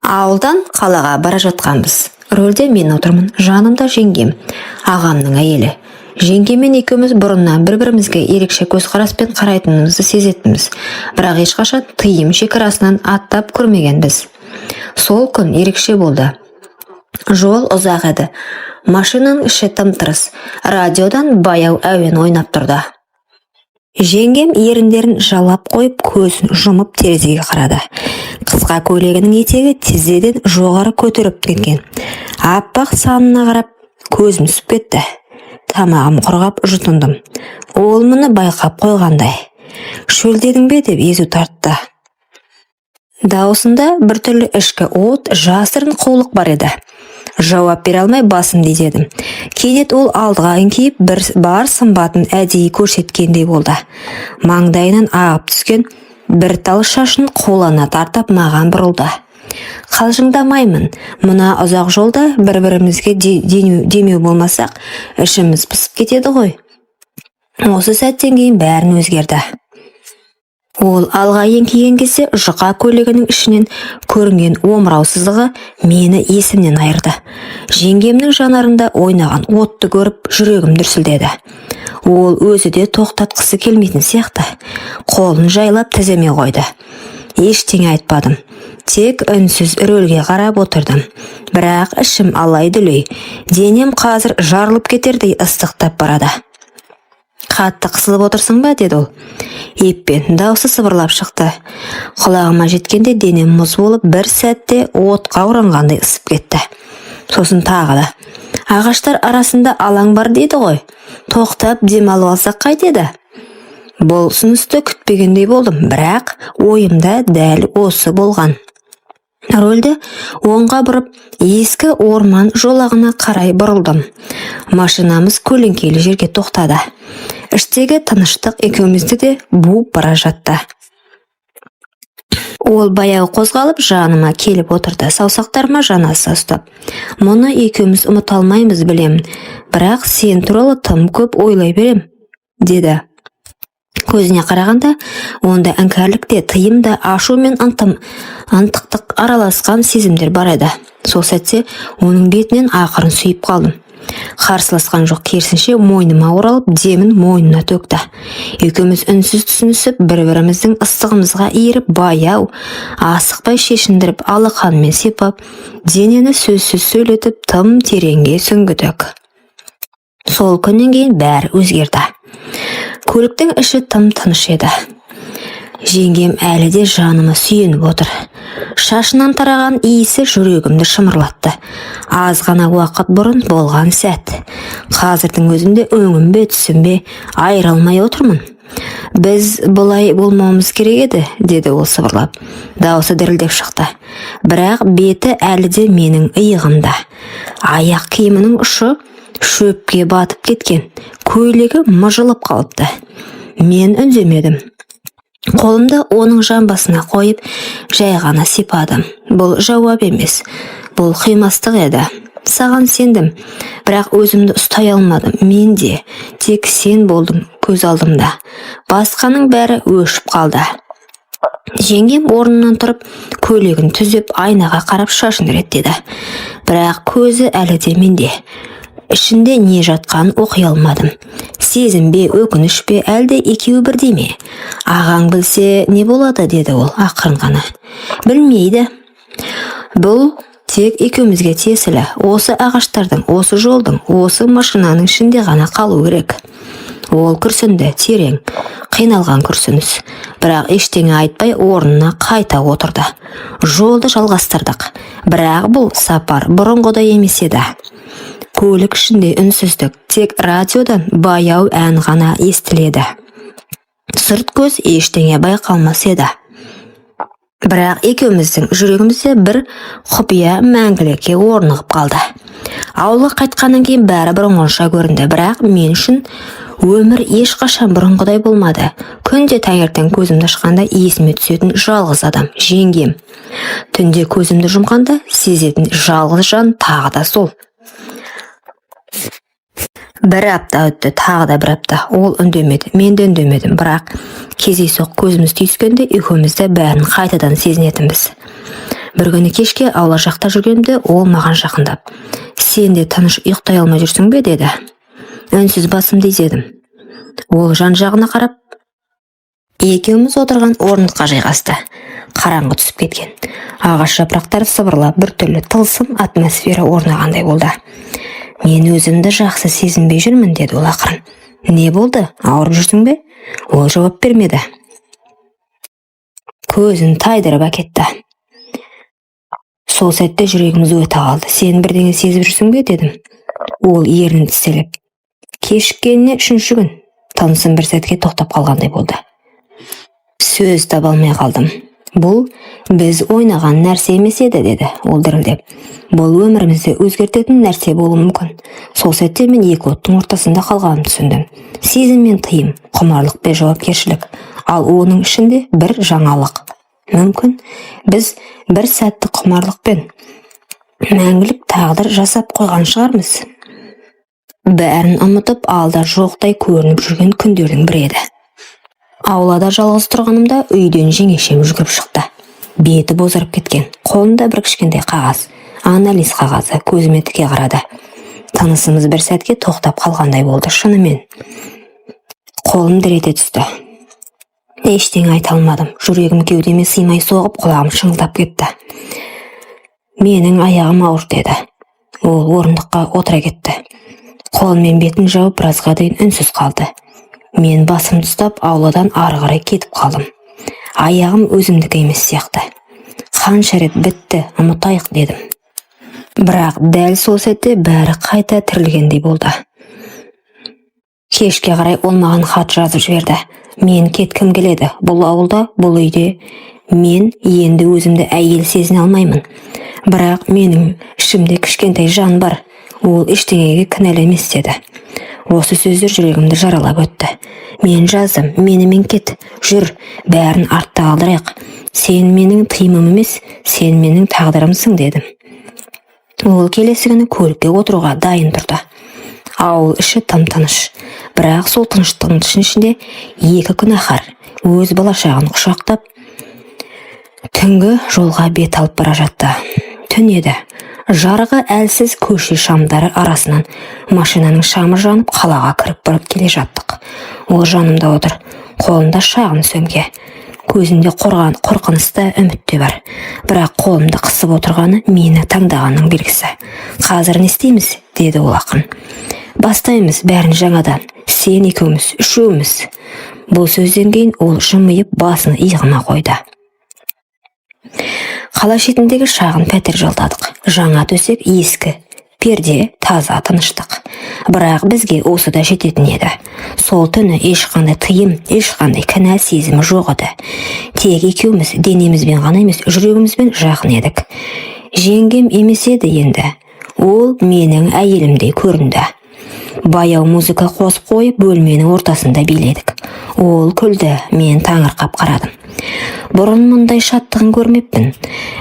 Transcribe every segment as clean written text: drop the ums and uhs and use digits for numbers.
Ауылдан қалаға бара жатқанбыз. Рөлде мен отырмын, жанымда жеңгем, ағамның әйелі. Жеңгеммен екеуміз бұрыннан бір-бірімізге ерекше көзқараспен қарайтынымызды сезетінбіз, бірақ ешқашан тыйым шекарасынан аттап көрмегенбіз. Сол күн ерекше болды. Жол ұзақ еді. Машинаның іші тым-тырыс. Радиодан баяу әуен ойнап тұрды. Жеңгем еріндерін жалап қойып, көзін жұмып терезеге қарады. Қысқа көйлегінің етегі тізеден жоғары көтеріп кеткен. Аппақ санына қарап көзім түсіп кетті. Тамағым құрғап, жұтындым. Ол мұны байқап қойғандай. «Шөлдедің бе?» – деп езу тартты. Даусында біртүрлі ішкі от, жасырын қулық бар еді. Жауап бере алмай басымды изедім. Кенет ол алдыға еңкейіп, бір бар сымбатын әдейі көрсеткендей болды. Маңдайынан ағып түскен бір тал шашын қолына тартып, маған бұрылды. «Қалжыңдамаймын. Мына ұзақ жолда бір-бірімізге демеу болмасақ, ішіміз пысып кетеді ғой». Осы сәттен кейін бәрін өзгерді. Ол алға еңкейген кезде жұқа көйлегінің ішінен көрінген омырау сызығы мені есімнен айырды. Жеңгемнің жанарында ойнаған отты көріп, жүрегім дүрсілдеді. Ол өзі де тоқтатқысы келмейтін сияқты. Қолын жайлап тіземе қойды. Ештеңе айтпадым. Тек үнсіз рөлге қарап отырдым. Бірақ ішім алай дүлей. Денем қазір жарылып кетердей ыстықтап барады. «Қатты қысылып отырсың ба?» – деді ол еппен. Даусы сыбырлап шықты. Құлағыма жеткенде денем мұз болып, бір сәтте отқа оранғандай ысып кетті. Сосын тағы да: «Ағаштар арасында алаң бар дейді ғой, тоқтап демалып алсақ қайтеді?» Бұл ұсынысты күтпегендей болдым, бірақ ойымда дәл осы болған. Рөлді оңға бұрып, ескі орман жолағына қарай бұрылдым. Машинамыз көлеңкелі жерге тоқтады. Іштегі тыныштық екеумізді де буып бара жатты. Ол баяу қозғалып, жаныма келіп отырды, саусақтарыма жанаса ұстап. «Мұны екеуміз ұмыта алмаймыз, білемін, бірақ сен туралы тым көп ойлай берем», – деді. Көзіне қарағанда, онда іңкәрлік те, тыйым да, ашу мен ынтықтық араласқан сезімдер бар еді. Сол сәтте оның бетінен ақырын сүйіп қалдым. Қарсыласқан жоқ, керісінше, мойныма оралып, демін мойнына төкті. Екеуміз үнсіз түсінісіп, бір біріміздің ыстығымызға еріп, баяу, асықпай шешіндіріп, алақанмен сипап, денені сөзсіз сөйлетіп, тым тереңге сүңгідік. Сол күннен кейін бәрі өзгерді. Көліктің іші тым тыныш еді. Жеңгем әлі де жаныма сүйеніп отыр. Шашынан тараған иісі жүрегімді шымырлатты. Аз ғана уақыт бұрын болған сәт. Қазірдің өзінде өңім бе, түсім бе, айыра алмай отырмын. «Біз бұлай болмауымыз керек еді», – деді ол сыбырлап. Даусы дірілдеп шықты. Бірақ беті әлі де менің иығымда. Аяқ киімінің ұшы шөпке батып кеткен, көйлегі мыжылып қалыпты. Мен үндемедім. Қолымды оның жамбасына қойып, жай ғана сипадым. Бұл жауап емес, бұл қимастық еді. «Саған сендім, бірақ өзімді ұстай алмадым. Мен де тек сен болдың көз алдымда. Басқаның бәрі өшіп қалды». Жеңгем орнынан тұрып, көйлегін түзеп, айнаға қарап шашын реттеді. Бірақ көзі әлі де менде. Ішінде не жатқанын оқи алмадым. Сезім бе, өкініш пе, әлде екеуі бірдей ме? «Ағаң білсе не болады?» – деді ол ақырын ғана. «Білмейді. Бұл тек екеумізге тиесілі. Осы ағаштардың, осы жолдың, осы машинаның ішінде ғана қалу керек». Ол күрсінді, терең, қиналған күрсініс. Бірақ ештеңе айтпай орнына қайта отырды. Жолды жалғастырдық. Бірақ бұл сапар бұрынғыдай емес еді. Көлік ішінде үнсіздік, тек радиодан баяу ән ғана естіледі. Сырт көз ештеңе байқалмас еді. Бірақ екеуміздің жүрегімізде бір құпия мәңгілікке орнығып қалды. Ауылға қайтқаннан кейін бәрі бұрынғыша көрінді, бірақ мен үшін өмір ешқашан бұрынғыдай болмады. Күнде таңертең көзімді ашқанда есіме түсетін жалғыз адам – жеңгем. Түнде көзімді жұмғанда сезетін жалғыз жан тағы да сол. Бір апта өтті, тағы да бір апта. Ол үндемеді, мен де үндемедім, бірақ кездейсоқ көзіміз түйіскенде екеуміз де бәрін қайтадан сезінетінбіз. Бір күні кешке аула жақта жүргенімде ол маған жақындап: «Сен де тыныш ұйықтай алмай жүрсің бе?» – деді. Үнсіз басымды изедім. Ол жан жағына қарап, екеуміз отырған орындыққа жайғасты. Қараңғы түсіп кеткен. Ағаш жапырақтары сыбырлап, біртүрлі тылсым атмосфера орнағандай болды. «Мен өзімді жақсы сезінбей жүрмін», – деді ол ақырын. «Не болды, ауырып жүрсің бе?» Ол жауап бермеді, көзін тайдырып әкетті. Сол сәтте жүрегім зу ете қалды. «Сен бірдеңе сезіп жүрсің бе?» – дедім. Ол ернін тістелеп: «Кешіккеніне үшінші күн». Тынысым бір сәтке тоқтап қалғандай болды. Сөз таба алмай қалдым. «Бұл біз ойнаған нәрсе емес еді», – деді ол дірілдеп. «Бұл өмірімізді өзгертетін нәрсе болуы мүмкін». Сол сәтте мен екі оттың ортасында қалғанымды түсіндім: сезім мен тыйым, құмарлық пен жауапкершілік, ал оның ішінде бір жаңалық. Мүмкін, біз бір сәттік құмарлықпен мәңгілік тағдыр жасап қойған шығармыз. Бәрін ұмытып, алда жоқтай көрініп жүрген күндердің бірі еді. Аулада жалғыз тұрғанымда үйден жеңешем жүгіріп шықты. Беті бозарып кеткен, қолында бір кішкентай қағаз, анализ қағазы. Көзіме тіке қарады. Тынысымыз бір сәтке тоқтап қалғандай болды. Шынымен, қолым дір ете түсті. Ештеңе айта алмадым. Жүрегім кеудеме сыймай соғып, құлағым шыңылдап кетті. «Менің аяғым ауыр», – деді. Ол орындыққа отыра кетті. Қолымен бетін жауып, біразға дейін үнсіз қалды. Мен басымды ұстап, ауладан ары қарай кетіп қалдым. Аяғым өзімдікі емес сияқты. Қанша рет «бітті, ұмытайық» дедім, бірақ дәл сол сәтте бәрі қайта тірілгендей болды. Кешке қарай ол маған хат жазып жіберді: «Мен кеткім келеді. Бұл ауылда, бұл үйде мен енді өзімді әйел сезіне алмаймын. Бірақ менің ішімде кішкентай жан бар, ол ештеңеге кінәлі емес», – деді. Осы сөздер жүрегімді жаралап өтті. Мен жаздым: «Менімен кет, жүр, бәрін артта қалдырайық. Сен менің тыйымым емес, сен менің тағдырымсың», – дедім. Ол келесі күні көлікке отыруға дайын тұрды. Ауыл іші тым тыныш, бірақ сол тыныштықтың ішінде екі күнәһар өз балашағын құшақтап, түнгі жолға бет алып бара жатты. Түн еді. Жарығы әлсіз көше шамдары арасынан машинаның шамы жанып, қалаға кіріп барып келе жаттық. Ол жанымда отыр, қолында шағын сөмке. Көзінде қорған қорқыныш та, үміт те бар, бірақ қолымды қысып отырғаны мені таңдағанның белгісі. «Қазір не істейміз?» – деді ол ақырын. «Бастаймыз бәрін жаңадан. Сен екеуміз, үшеуміз». Бұл сөзден кейін ол жымиып, басын иығыма қойды. Қала шетіндегі шағын пәтер жалдадық. Жаңа төсек, ескі перде, таза тыныштық. Бірақ бізге осы да жететін еді. Сол түні ешқандай тыйым, ешқандай кінә сезімі жоқ еді. Тек екеуміз денемізбен ғана емес, жүрегімізбен жақын едік. Жеңгем емес еді енді, ол менің әйелімдей көрінді. Баяу музыка қосып қойып, бөлменің ортасында биледік. Ол күлді, мен таңырқап қарадым. Бұрын мұндай шаттығын көрмеппін.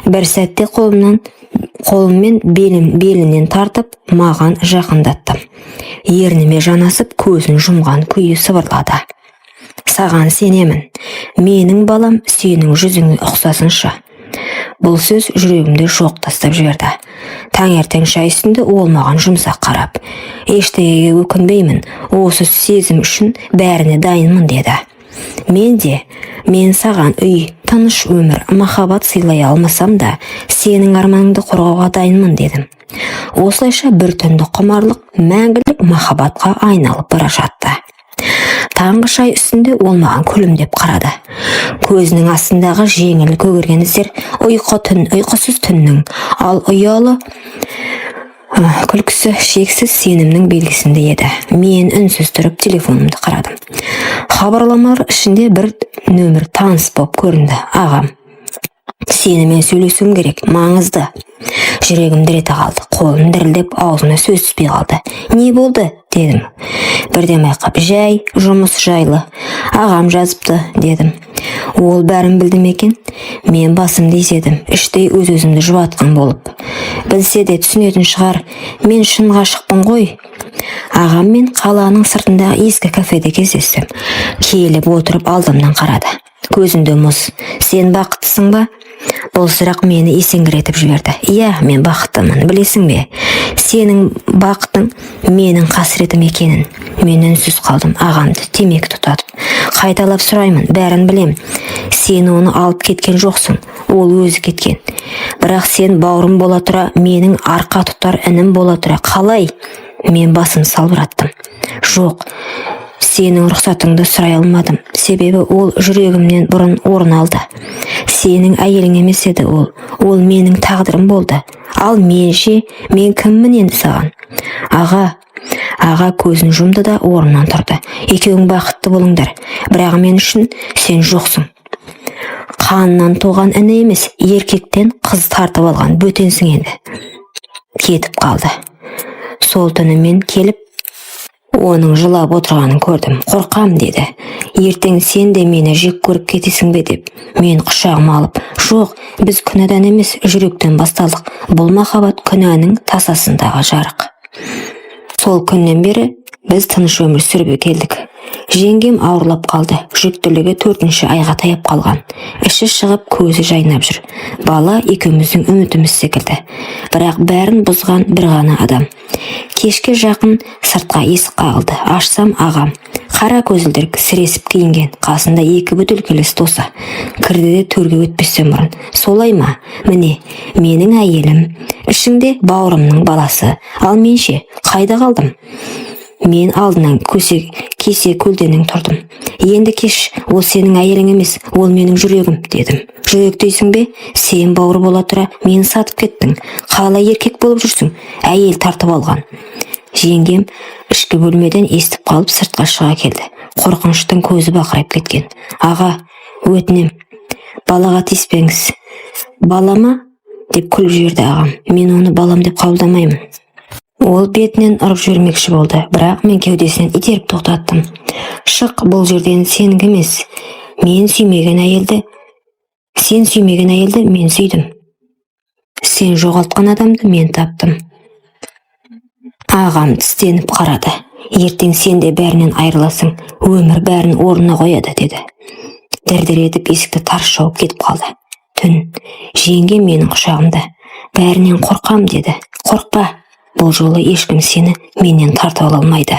Бір сәтте қолыммен белінен тартып, маған жақындаттым. Ерніме жанасып, көзін жұмған күйі сыбырлады: «Саған сенемін. Менің балам сенің жүзіңе ұқсасыншы». Бұл сөз жүрегімді жоқ тастап жіберді. Таңертең шай үстінде ол маған жұмсақ қарап: «Ештеңеге өкінбеймін, осы сезім үшін бәріне дайынмын», – деді. Мен де: «Мен саған үй, тыныш өмір, махаббат сыйлай алмасам да, сенің арманыңды қорғауға дайынмын», – дедім. Осылайша бір түнді құмарлық мәңгілік махаббатқа айналып бара жатты. Таңғы шай үстінде ол маған күлімдеп қарады. Көзінің астындағы жеңіл көгерген іздер ұйқысыз түннің, ал ұялы күлкісі шексіз сенімнің белгісіндей еді. Мен үнсіз тұрып, телефонымды қарадым. Хабарламалар ішінде бір нөмір таныс болып көрінді. Ағам: «Сенімен сөйлесуім керек, маңызды». Жүрегім дір ете қалды, қолым дірілдеп, аузыма сөз түспей қалды. «Не болды?» – дедім бірден байқап. «Жай, жұмыс жайлы. Ағам жазыпты», – дедім. Ол бәрін білді ме екен? Мен басымды изедім, іштей өз өзімді жұбатқан болып. Білсе де, түсінетін шығар, мен шын ғашықпын ғой. Ағаммен қаланың сыртындағы ескі кафеде кездестім. Келіп отырып, алдымнан қарады. Көзінде мұз. Сен бақыттысың ба? Бұл сұрақ мені есеңгіретіп жіберді. Иә, мен бақыттымын. Білесің бе, сенің бақытың менің қасіретім екенін. Мен үнсіз қалдым. Ағамды темекі тұтатып, қайталап сұраймын. Бәрін білем. Сен оны алып кеткен жоқсың, ол өзі кеткен. Бірақ сен бауырым бола тұра, менің арқа тұтар інім бола тұра, қалай? Мен басым салбыраттым. Жоқ, сенің рұқсатыңды сұрай алмадым, себебі ол жүрегімнен бұрын орын алды. Сенің әйелің емес еді ол, ол менің тағдырым болды. Ал мен ше, мен кіммін енді саған, аға? Аға көзін жұмды да орнынан тұрды. Екеуің бақытты болыңдар, бірақ мен үшін сен жоқсың. Қаннан туған іні емес, еркектен қыз тартып алған бөтенсің енді. Кетіп қалды. Сол түні мен келіп, оның жылап отырғанын көрдім. Қорқам деді. Ертең сен де мені жек көріп кетесің бе деп. Мен құшағыма алып, жоқ, біз күнәдан емес, жүректен басталдық. Бұл махаббат күнәнің тасасындағы жарық. Сол күннен бері біз тыныш өмір сүріп келдік. Жеңгем ауырлап қалды. Жүктілігі 4-айға таяп қалған. Іші шығып, көзі жайнап жүр. Бала екеуміздің үмітіміз секілді. Бірақ бәрін бұзған бір ғана адам. Кешке жақын сыртқа есік қағылды. Ашсам, ағам. Қара көзілдірік, сіресіп киінген, қасында екі бөтелкелес досы. Кірді де төрге өтпестен бұрын: «Солай ма? Міне, менің әйелім, ішіңде бауырымның баласы. Ал мен ше, қайда қалдым?» Мен алдынан көсе кесе көлденең тұрдым. Енді кеш, ол сенің әйелің емес, ол менің жүрегім, дедім. Жүрек дейсің бе? Сен бауыр бола тұра мені сатып кеттің. Қалай еркек болып жүрсің, әйел тартып алған? Жеңгем ішкі бөлмеден естіп қалып, сыртқа шыға келді. Қорқыныштың көзі бақырайып кеткен. Аға, өтінем, балаға тиіспеңіз. Балама? Деп күліп жіберді ағам. Мен оны балам деп қабылдамаймын. Ол бетінен ұрып жібермекші болды, бірақ мен кеудесінен итеріп тоқтаттым. Шық бұл жерден, сенікі емес. Мен сүймеген әйелді, сен сүймеген әйелді мен сүйдім. Сен жоғалтқан адамды мен таптым. Ағам тістеніп қарады. Ертең сен де бәрінен айырыласың. Өмір бәрін орнына қояды, деді. Дір-дір етіп есікті тарс жауып кетіп қалды. Түн. Жеңгем менің құшағымда. Бәрінен қорқам, деді. Қорықпа. Бұл жолы ешкім сені менен тартып ала алмайды.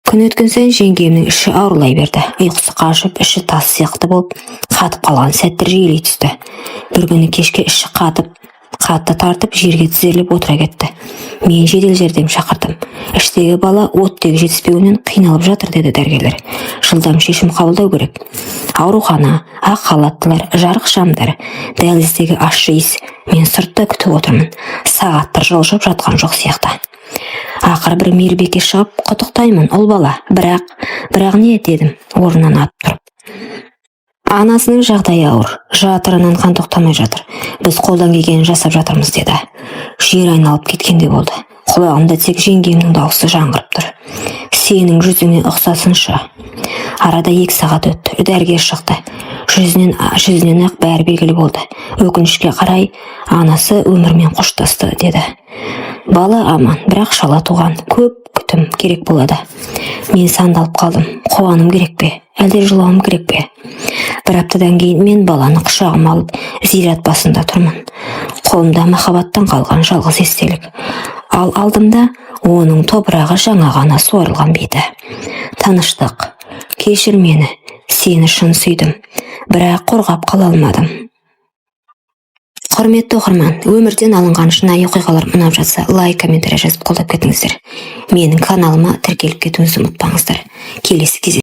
Күн өткен сайын жеңгемнің іші ауырлай берді. Ұйқысы қашып, іші тас сияқты болып қатып қалған сәттер жиілей түсті. Бір күні кешке іші қатып, қатты тартып, жерге тізерлеп отыра кетті. Мен жедел жәрдем шақырдым. Іштегі бала оттегі жетіспеуінен қиналып жатыр, деді дәрігерлер. Жылдам шешім қабылдау керек. Аурухана, ақ халаттылар, жарық шамдар, дәліздегі ащы иіс. Мен сыртта күтіп отырмын. Сағаттар жылжып жатқан жоқ сияқты. Ақыры бір мейірбике шығып, құттықтаймын, ұл бала. Бірақ, бірақ не, дедім, орнынан атып тұрып. Анасының жағдайы ауыр, жатырынан қан тоқтамай жатыр. Біз қолдан келгенін жасап жатырмыз, деді. Жер айналып кеткендей болды. Құлағымда тек жеңгемнің дауысы жаңғырып тұр. Сенің жүзіңе ұқсасыншы. Арада 2 сағат өтті. Дәрігер шықты. Жүзінен ақ бәрі белгілі болды. Өкінішке қарай, анасы өмірмен қоштасты, деді. Бала аман, бірақ шала туған. Көп күтім керек болады. Мен сандалып қалдым. Қуануым керек пе, әлде жылауым керек пе? Бір аптадан кейін мен баланы құшағыма алып, зират басында тұрмын. Қолымда махаббаттан қалған жалғыз естелік. Ал алдымда оның топырағы жаңа ғана суарылған беті. Тыныштық. Кешір мені, сені шын сүйдім, бірақ қорғап қала алмадым. Құрметті оқырман, өмірден алынған шынайы оқиғалар ұнап жатса, лайк, комментарий жазып қолдап кетіңіздер. Менің каналыма тіркеліп кетуіңізді ұмытпаңыздар. Келесі кездесу